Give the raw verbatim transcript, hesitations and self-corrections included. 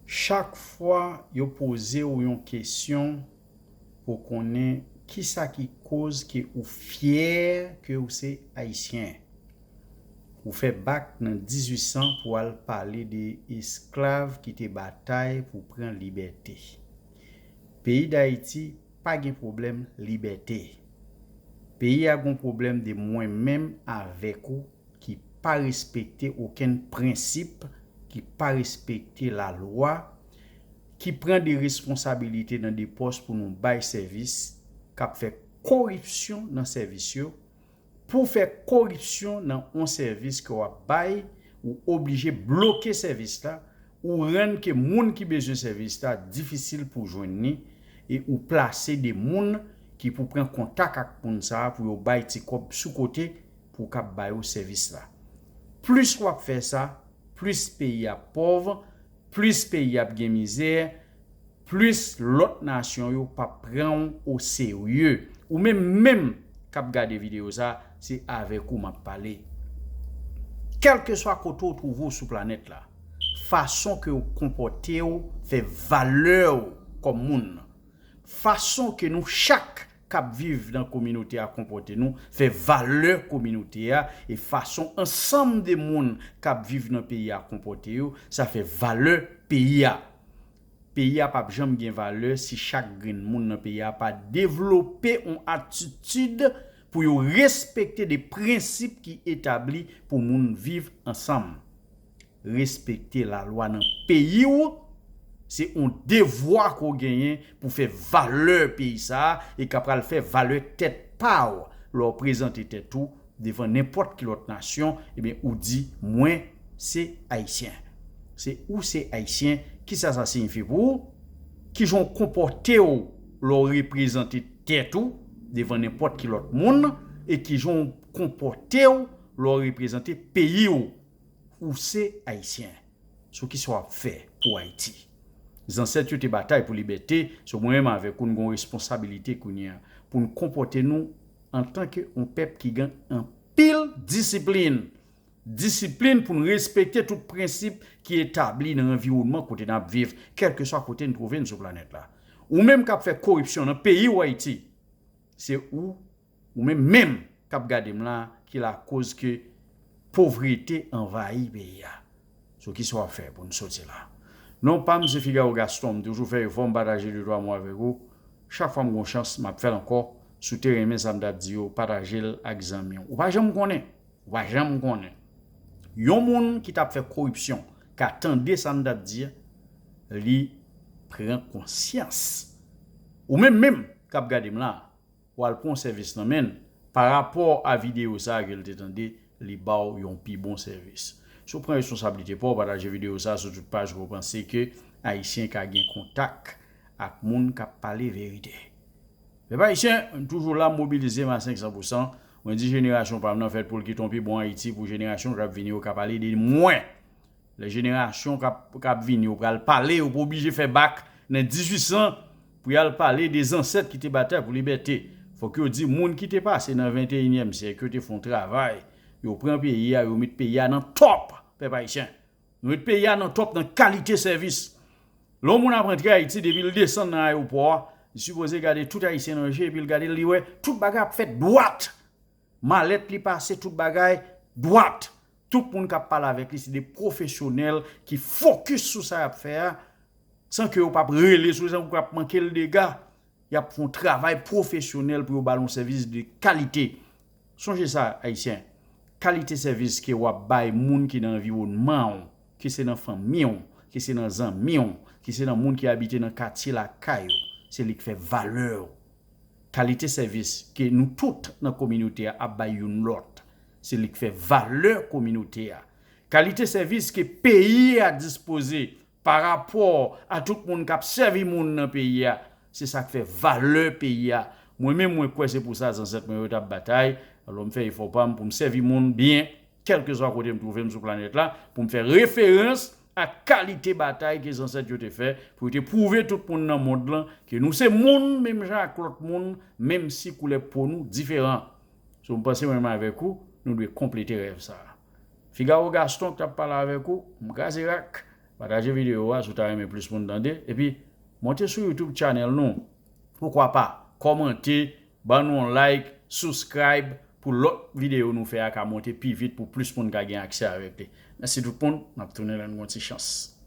Chak fwa yo poze w yon kesyon pou konnen kisa ki koz ke ou fyè ke ou se Ayisyen, ou fè bak nan dizuit san pou al pale de esklav ki te batay pou pran libète. Peyi Dayiti pa gen pwoblèm libète. Peyi a gon pwoblèm de mwen menm avèk ou ki pa respekte okenn prensip, ki pa respekte lalwa, ki pran de responsabilite nan de pòs pou nou bay sèvis, k ap fè koripsyon nan sèvis yo. Pou w fè koripsyon nan yon sèvis ke w ap bay, ou oblije bloke sèvis la, ou rann ke moun ki bezwen sèvis la difisil pou jwenn li, e ou plase de moun ki pou pran kontak ak moun sa a pou yo bay ti kòb sou kote pou w kab ba yo sèvis la. Plis w ap fè sa, plis peyi a pòv, plis peyi a ap gen mizè, plis lòt nasyon yo p ap pran w oserye. Ou menm menm k ap gade videyo sa, se avèk ou m ap pale. Kèlkeswa kote w twouve w sou planèt la, fason ke w konpòte w fè valè w kòm moun. Fason ke nou chak k ap viv nan kominote a konpòte nou fè valè kominote a, e fason ansanm de moun k ap viv nan peyi a konpòte yo, sa fè valè peyi a. Peyi a p ap janm gen valè si chak grenn moun nan peyi a pa devlope yon atitid pou yo respekte de prensip ki etabli pou moun viv ansanm. Respekte lalwa nan peyi w, se yon devwa ke w genyen pou fè valè peyi sa a e k ap pral fè valè tèt pa w lè w prezante tèt ou devan nenpòt ki lòt nasyon, ebyen, ou di, mwen se Ayisyen. Se ou se Ayisyen, kisa sa siyifi pou ou? Kijan w konpòte w lè w reprezante tèt ou devan nenpòt ki lòt moun? E kijan w konpòte w lè w reprezante peyi w? Ou se Ayisyen. So kisa w ap fè pou Ayiti? Zansèt yo te batay pou libète, so mwen menm avèk ou n gon responsabilite kounye a pou n konpòte nou antanke yon pèp ki gen anpil disiplin. Disiplin pou n respekte tout prensip ki etabli nan anviwònman kote n ap viv, kèlkeswa kote n twouve n sou planèt la. Ou menm k ap fè koripsyon nan peyi w Ayiti, se ou, ou menm menm k ap gade m la, ki lakoz ke povrete anvayi peyi a. So kisa w ap fè pou n soti la? Non pa m se Figaro Gaston, m toujou fè efò m pataje de twa mo avèk ou. Chak fwa m gon chans, m ap fè l ankò. Si w te renmen sa m t ap di yo, pataje l ak zanmi w. Ou pa janm konnen. Ou pa janm konnen. Yon moun ki t ap fè koripsyon ka tande sa m t ap di a, li pran konsyans. Ou menm menm k ap gade m la, w al pran yon sèvis nan men l, parapò a videyo sa a ke l te tande, li ba w yon pi bon sèvis. Si w pran responsablite pa w, pataje videyo sa a sou tout paj ke w panse ke Ayisyen ka gen kontak ak moun k ap pale verite. Pèp ayisyen, m toujou la, m mobilize m a senk san pou san. Mwen di jenerasyon pa m nan fèt pou l kite yon pi bon Ayiti pou jenerasyon k ap vini yo ka pale de mwen. Lè jenerasyon k ap, k ap vini yo pral pale, yo pa oblije fè bak nan dizuit san pou y al pale de zansèt ki te batay pou libète. Fòk yo di moun ki te pase nan venteyinyèm syèk yo te fè yon travay, yo pran peyi a, yo met peyi a nan tòp, pèp ayisyen. Yo met peyi a nan tòp nan kalite sèvis. Lè yon moun ap rantre Ayiti, depi l desann nan ayewopò a, li sipoze gade tout Ayisyen nan je, epi l gade, li wè tout bagay ap fèt dwat. Malèt li pase, tout bagay dwat. Tout moun k ap pale avèk li se de pwofesyonèl ki fokis sou sa y ap fè a, san ke yo p ap rele sou li, san ke yo p ap manke l dega. Y ap fè yon travay pwofesyonèl pou yo ba l yon sèvis de kalite. Sonje sa, Ayisyen, kalite sèvis ke w ap bay moun ki nan anviwònman w, ke se nan fanmi w, ke se nan zanmi w, ke se nan moun ki abite nan katye lakay ou, se li k fè valè w. Kalite sèvis ke nou tout nan kominote a ap bay youn lòt, se li k fè valè kominote a. Kalite sèvis ke peyi a dispoze parapò a tout moun k ap sèvi moun nan peyi a, se sa k fè valè peyi a. Mwen menm, mwen kwè se pou sa zansèt mwen yo t ap batay. Alò, m fè efò pa m pou m sèvi moun byen, kèlkeswa kote m twouve m sou planèt la, pou m fè referans a kalite batay ke zansèt yo te fè, pou yo te pwouve tout moun nan mond lan ke nou se moun menm jan ak lòt moun, menm si koulè po nou diferan. So, m panse mwen menm avèk ou, nou dwe konplete rèv sa a. Figaro Gaston k t ap pale avèk ou, m kraze rak. Pataje videyo a si w ta renmen plis moun tande. Epi, monte sou YouTube channel nou. Poukwa pa? Kòmante, ban nou yon like, subscribe pou lòt videyo nou fè a ka monte pi vit pou plis moun ka gen aksè avèk li. Mèsi tout moun, n ap tounen lè n gon ti chans.